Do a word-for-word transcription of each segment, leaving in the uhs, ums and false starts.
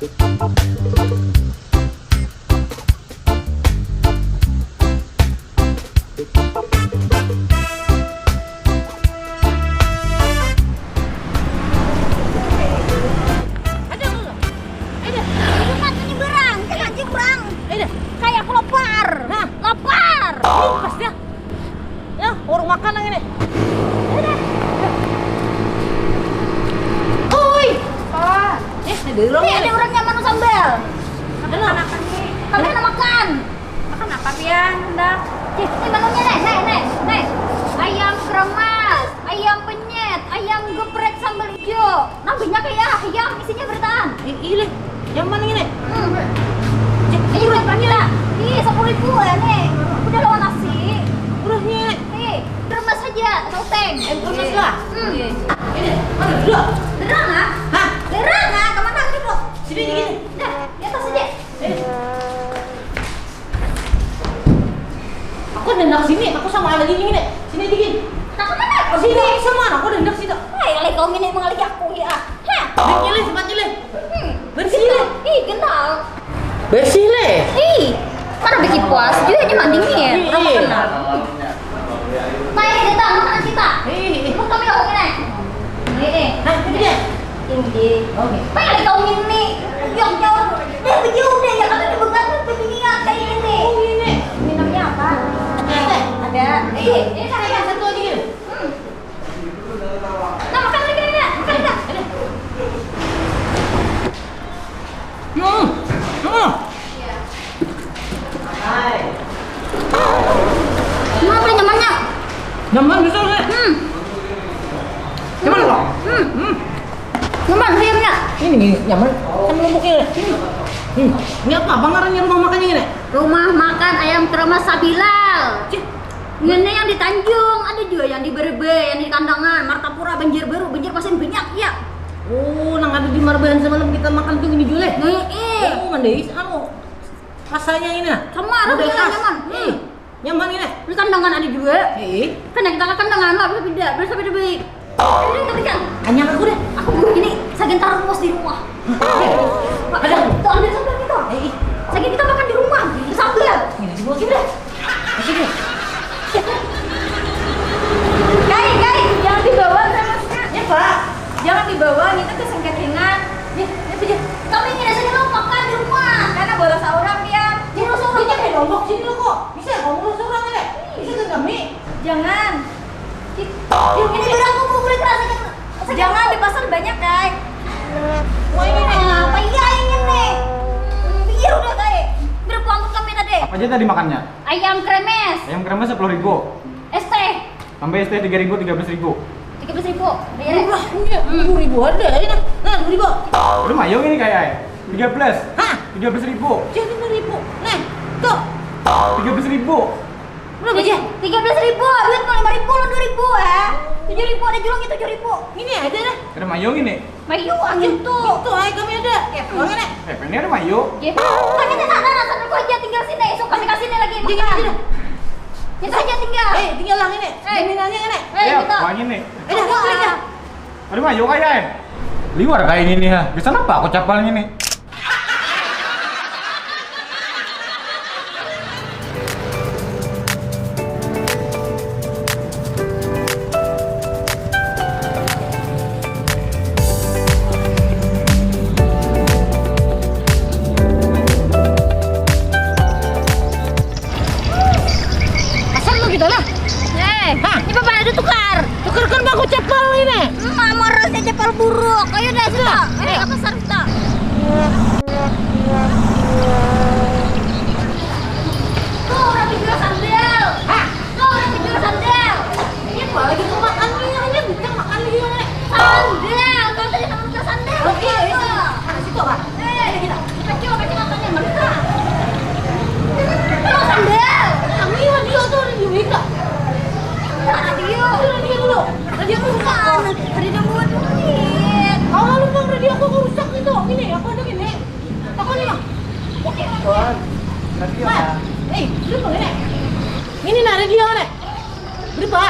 Ada nggak? Ada. Itu kan ini berang, kan anjing berang. Ada. Kayak aku lapar. Hah? Lapar. Ini pas dia. Ya, warung makan yang ini. Ada. Oi. Apa? Eh, ada orang. Ini ada orang nyaman sambal. Makan apa nih? Kami nak makan. Makan apa pian hendak? Cih, ini menunya nih, nih, nih, nih. Ayam kremes, ayam penyet, ayam geprek sambal hijau. Nah, banyak ya, ayam isinya berataan. Ih, ih, leh. Yang mana ini? Hmm. Cih, ini berapa nih lah? Ih, sepuluh ribu ya nih. Udah lawan nasi. Udah nih. Ih, kremes aja, soteng. Eh, kremes lah. Hmm. Ini, mana dulu? Derang ah? Hah? Derang ah, kemana gitu? Sini, sini. Dah, di atas aja. Eh. Aku ndak handak sini, aku sama lagi gini. Sini aja gini. Nah, kemana? Oh, sini, sama aku ndak handak situ. Hai, alai kau ini mengalih aku ya. Hah? Bersih leh, cepat leh. Hmm. Bersih leh. Ih, kenal. Bersih leh. Ih, mana bikin puas juga ini mandi nih. Ih, orang ih. Kenal. Nah, ini kita, makanan kita. Ih, ih. Lu kami orang ini. Ih, ih. Nah, ini dia. Tinggi. Oke. Pengen kau ini. Yang jauh. Deh, baju udah ya, kan dibuka tuh baju niat kayak gini. Oh, ini. Minumnya apa? Ada teh. Ada. Ih, ini saya yang satu lagi. Hmm. Nah, makan lagi, Nana. Makan, Nana. Hmm. Hmm. Gimana, Pri, nyamannya? Nyaman, betul, ya? Hmm. Nyaman, kok? Hmm. Hmm. Nyaman, ayamnya. Ini, ini nyaman. Kan lomboknya. Ini. Hmm. Ini apa? Apa ngarannya rumah makannya ini? Rumah makan ayam kremes Sabilal. Cih. Ini yang di Tanjung, ada juga yang di Berebe, yang di Kandangan, Martapura, Banjarbaru, Banjarmasin, banyak, ya. Oh, nang ada di Marbahan semalam kita makan tuh ini juga, eh? Heeh. Oh, mandais, anu, rasanya ini, nah. Sama, model rasanya khas. Nyaman. Ih, hmm. Nyaman ini. Di Kandangan ada juga. Heeh. Kan yang kita ke Kandangan lah, bisa beda, bisa beda baik. Ini kita berikan. Tanya aku deh. Aku ini sagan taruh pos di rumah. Ada. Tuh, ambil sambil gitu. Eh, ih. Sagan kita makan di rumah. Sambil. Ini dibawa gimana? Kasih deh. Kai, kai, jangan dibawa terusnya. Ya, Pak. Jangan dibawa, kita tuh sengketingan. Ya, ya, ya. Kami tidak sini lo makan di rumah. Karena bola seorang dia. Dia lo seorang pakai lombok sini lo kok. Bisa kamu lo seorang ya? Bisa ke kami? Jangan. Ini berapa mau beli kerasa? Jangan di pasar banyak, kai. Wah, ini apa iya ini nih? Iya udah, kai. Berapa angkut kami tadi? Apa aja tadi makannya? Ayam kremes. Ayam kremes sepuluh ribu. Es teh. Tambah es teh tiga ribu, tiga belas ribu. Tiga belas ribu. Bayar. Murah, iya. Dua ribu ada, ya. Nah, dua ribu. Udah mayo ini kayak, eh. Tiga belas. Hah? Tiga belas ribu. Jadi dua ribu. Nah, tuh. Tiga belas ribu. Berapa aja? Tiga belas ribu, duit mau lima ribu, lo dua ribu, ya. Tujuh ribu, ada julungnya tujuh ribu. Ini aja dah. Ada mayo ini. Mayu, angin tuh. Itu, ay, kami ada. Ya, uang ini. Eh, ini ada mayu. Ya. Kami tak ada rasa dulu aja, tinggal sini. Esok kami kasih ini lagi. Tinggal makan aja dah. Kita aja tinggal. Eh, tinggal lah ini. Eh. Jaminannya ini. Eh, ya, gitu. Uang ini. Eh, dah, klik dah. Ada mayu kayak, eh. Liwar kayak gini, ya. Bisa apa aku capalnya nih? Asal lu gitu lah. Eh, hah? Ini apa ada tukar? Tukarkan bangku capal ini. Hmm, marah saya capal buruk. Ayo dah, sudah. Ayo, ayo. Apa sarung tak? Tuh, orang dijual sandal. Hah? Tuh, orang dijual sandal. Ini apa lagi tuh makan nih? Hanya bukan makan lagi, mana? Sandal. Kau tadi sama buka sandal. Oke, iya. Ada situ, Kak. Eh, kita. Kecil, kecil, katanya mereka. Tuh, sandal. Kami radio tuh, radio Wika. Enggak, radio. Itu radio dulu. Radio bukan. Radio buat duit. Oh, lupa radio aku rusak itu. Ini, aku ada ini. Takon, Mak. Tuan, radio, Mak. Eh, lu mau ini? Ini nah radio nih. Berapa?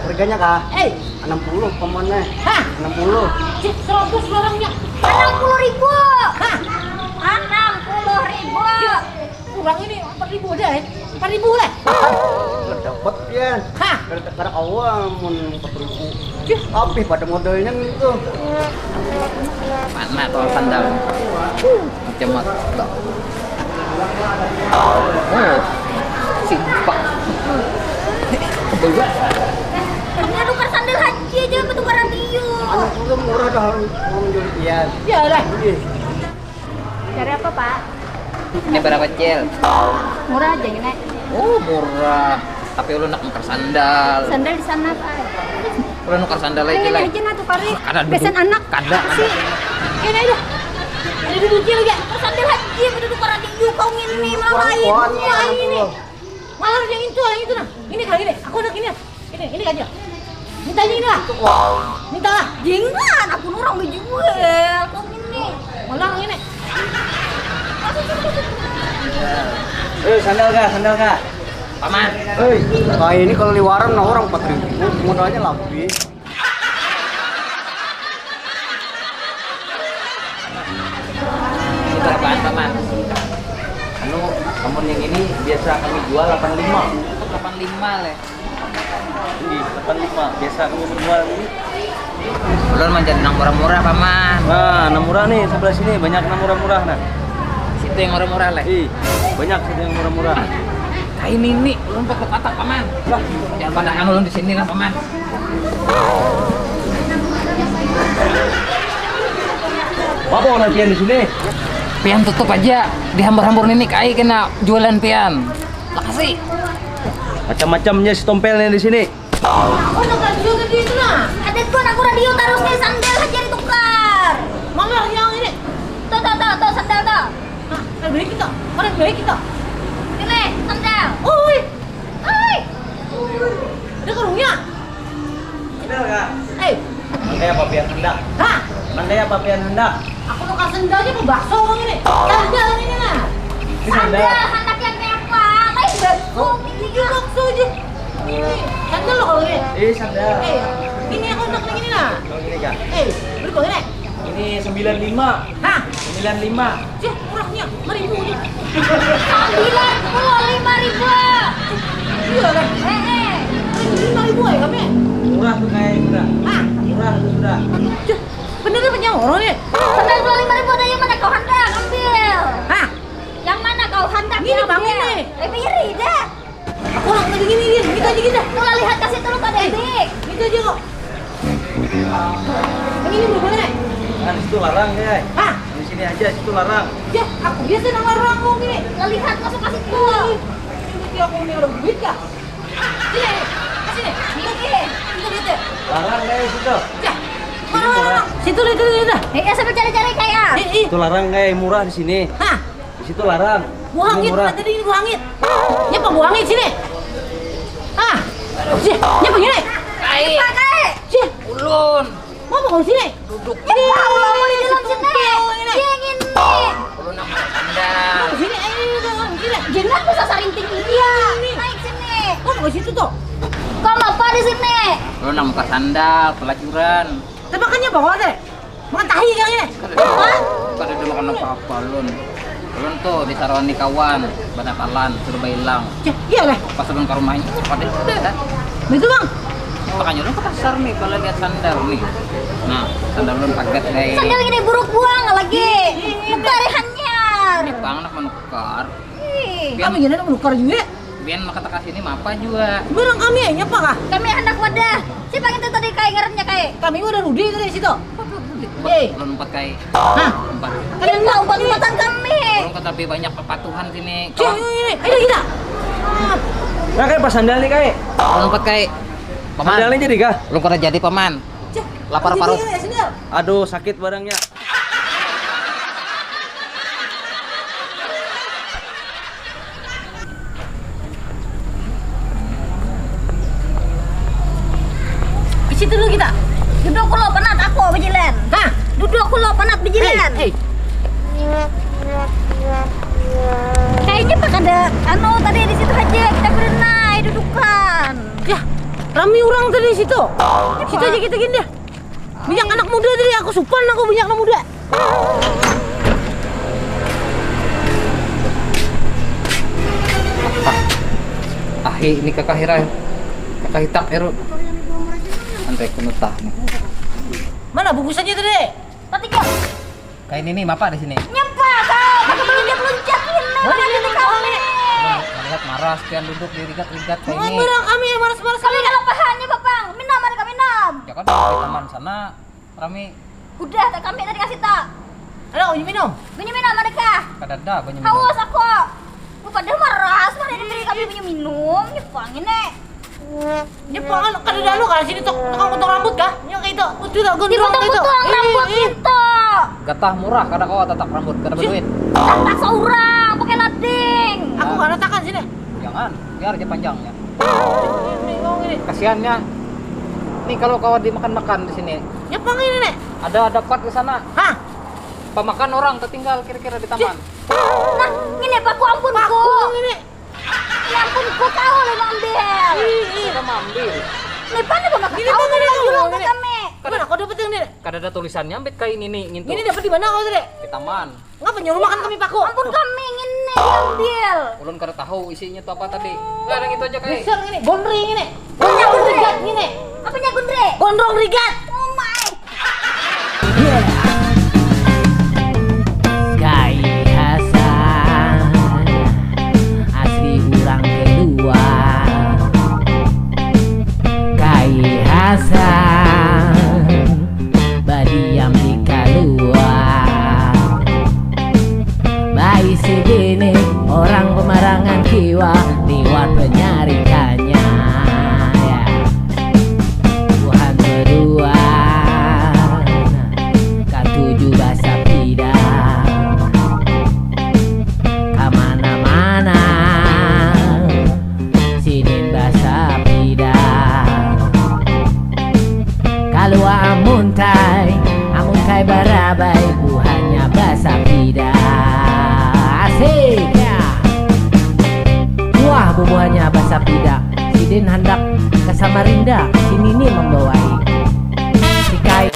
Harganya kah? Eh. Enam puluh pamannya. Hah? Enam puluh. Cik, seratus barangnya. Enam puluh ribu. Hah? Enam puluh ribu. Kurang ini empat ribu aja ya. Empat ribu lah. Dapat pian. Hah? Kada kada kawa mun empat ribu. Cih. Apih pada modalnya gitu. Mana tuh sandal? Macam mata. Oh, simpak. Coba. Kamu tukar sandal haji aja, apa tukar radio? Anak itu murah dah, orang jual pian. Ya lah. Iya. Cari apa, Pak? Ini berapa, Cil? Murah aja ini. Oh, murah. Tapi ulun nak nukar sandal. Sandal di sana, Pak. Ulun nukar sandal aja, Lai. Ini aja nah, tukar nih. Kada duduk. Besan anak. Kada, kada. Sih. Ini aja. Ada duduknya lagi. Nukar sandal aja, ada tukar radio kau ini, malah lain. Kurang kuat, kurang kuat. Ini. Malah yang itu, yang itu nah. Ini kali ini. Aku anak ini. Ini, ini aja. Minta aja ini lah. Minta lah. Jangan, aku orang menjual. Kau ini. Malah ini. Eh, sandal kah, sandal kah? Paman. Hei, kayak ini kalau liwaran nah orang empat ribu, modalnya lebih. Berapaan, Paman? Anu, amun yang ini biasa kami jual delapan lima. Delapan lima leh. Ini delapan lima, biasa kami menjual ini. Ulun mencari nang murah-murah, Paman. Nah, nang murah nih sebelah sini, banyak nang murah-murah nah. Situ yang murah-murah leh. Ih, banyak situ yang murah-murah. Kain ini, ulun pokok katak, Paman. Lah, jangan pandang ulun di sini lah, Paman. Apa orang pian di sini? Pian tutup aja, di hambur-hambur ini kai kena jualan pian. Makasih. Macam-macamnya si tompelnya di sini. Aku nak radio tadi itu nah. Ada tuh aku radio terus nih, sandal aja ditukar. Mana yang ini? Tuh, tuh, tuh, tuh, sandal tuh. Nah, ada baik kita. Mana yang baik kita? Ini, sandal. Oi. Oi. Ada karungnya. Sandal kah? Eh. Mandai apa pian handak? Hah? Mandai apa pian handak? Aku tukar sendalnya mau bakso orang ini. Sandal ini nah. Ini sandal. Sandal, handak yang kayak apa? Lain bakso. Ini bakso aja. Ini sandal loh kalau ini. Eh, sandal. Eh, ini aku nak yang ini nah. Kalau ini kah? Eh, beri kau ini. Ini sembilan lima. Hah? Sembilan lima. Cih, murahnya lima ribu aja. Sembilan puluh lima ribu. Iya kan? Eh, eh. Lima ribu aja kami. Murah tuh kayak murah. Hah? Murah tuh sudah. Cih, bener apa nyawar nih? Sembilan puluh lima ribu ada yang mana kau handak ambil? Hah? Yang mana kau handak ambil? Ini nih, Bang, ini. Eh, pilih dah. Aku orang lagi gini, gini, gitu aja gitu. Tuh lah, lihat kasih dulu pada Dik. Gitu aja kok. Yang ini mau mana? Nah, di situ larang ya. Hah? Di sini aja, situ larang. Ya, aku biasa nang larang kok gini. Lah, lihat masuk kasih tuh. Ini aku punya orang duit kah? Sini, sini. Ini, ini, itu duitnya. Larang ya situ. Ya, mana larang? Situ lah, itu, itu. Eh, ya, sambil cari-cari kayak. Eh, eh. Itu larang kayak murah di sini. Hah? Di situ larang. Buhangit, murah. Tadi ini buhangit. Nyapa buhangit sini? Ah, sih, nyapa gini? Kai. Sih, ulun. Mau mau sini? Duduk. Nyapa ulun mau di dalam sini? Yang ini. Ulun nang mau sandal. Mau sini, ayo, ayo, ayo, sini. Jangan bisa sarinting dia. Ini. Naik sini. Mau mau situ tuh. Kau apa di sini? Ulun nang mau sandal, pelacuran. Tebakannya bawa deh. Makan tahi kang ini. Kada ada, kada ada makan apa-apa, Lun. Lun tuh disarani kawan, banatalan, suruh bailang. Cih, iya lah. Pas ulun ka rumahnya, kada ada. Begitu, Bang. Makanya ulun ke pasar nih, kalau lihat sandal nih. Nah, sandal ulun pagat, guys. Sandal ini buruk buang lagi. Ih, ih, ih, nukari hanyar. Ini Bang, nak menukar. Ih. Kami gini nak menukar juga. Bian maka takasini mapa jua. Barang kami ya, nyapa kah? Kami handak wadah. Siapa kita tadi kai ngarannya kai? Kami wadah Rudi tadi situ. Eh. Ulun umpat kai. Hah? Umpat. Kalian mau umpat-umpatan kami. Ulun katapi banyak papatuhan sini. Cih, ini, ini, ini, kita. Nah, kai pas sandal nih kai. Ulun umpat kai. Paman. Sandalnya jadi kah? Ulun kada jadi, Paman. Cih, lapar jadi parut. Ya, sandal. Aduh, sakit barangnya. Di situ dulu kita. Duduk kulo penat aku bejilan. Hah? Duduk kulo penat bejilan. Hei, hei. Kayaknya pas ada anu tadi di situ aja kita berenai dudukan. Ya, rami orang tadi di situ. Situ aja kita gini deh. Banyak anak muda tadi, aku supan aku banyak anak muda. Ahi ini kakak Hira, kakak hitak eru. Antai kunutah nih. Mana bungkusannya tadi? Tadi kau. Kayak ini nih, Bapak di sini. Nyapa kau? Pakai belunjak-belunjak ini. Mana ini kami? Melihat marah sekian duduk di rigat-rigat kayak ini. Marah kami, marah-marah. Kami kalau pahannya, Bapak. Minum, mari kami minum. Ya kan, di taman sana. Rami. Udah, tak kami tadi kasih tak. Ada kau minum? Banyu minum, mereka. Kadada, banyu minum. Haus aku. Lu pada marah, sekarang diberi kami banyu minum. Nyepang ini. Nyepang kan, kadada lu kan sini tok, tukang potong rambut kah? Yang kayak itu, itu tak gondrong itu. Potong rambut itu. Gatah murah, kada kau tatak rambut, kada berduit. Tatak seorang, pakai lading. Aku nggak ratakan sini. Jangan, biar aja panjangnya. Kasihannya. Nih kalau kau dimakan-makan di sini. Nyepang ini nih. Ada dapat di sana. Hah? Pamakan orang tertinggal kira-kira di taman. Nah, ini paku ampun ku. Ini. Ya ampun ku tahu lu ambil. Kita ambil. Ini pan apa makan tahu dari dulu ke kami. Mana kau dapat yang ini? Kada ada tulisannya ambit kayak ini nih ngintu. Ini dapat di mana kau tadi? Di taman. Ngapa nyuruh makan kami paku? Ampun kami ngini diambil. Ulun kada tahu isinya tuh apa tadi. Nah, yang itu aja kai. Besar ngini, gondri ngini. Gondri rigat ngini. Apanya gondri? Gondrong rigat. Oh my. Kai Hasan asli urang kedua. Kai Hasan badiam di kaluar. Baisi bini orang pemarangan kiwa liwat penyarikannya. Ya. Buhan kedua katuju basapida kamana-mana. Sidin basapida. Kalua amuntai, amuntai barabai, buhannya basapida. Asik ya. Wah, bubuhannya basapida. Sidin handak ke Samarinda, si Nini membawai. Si Kai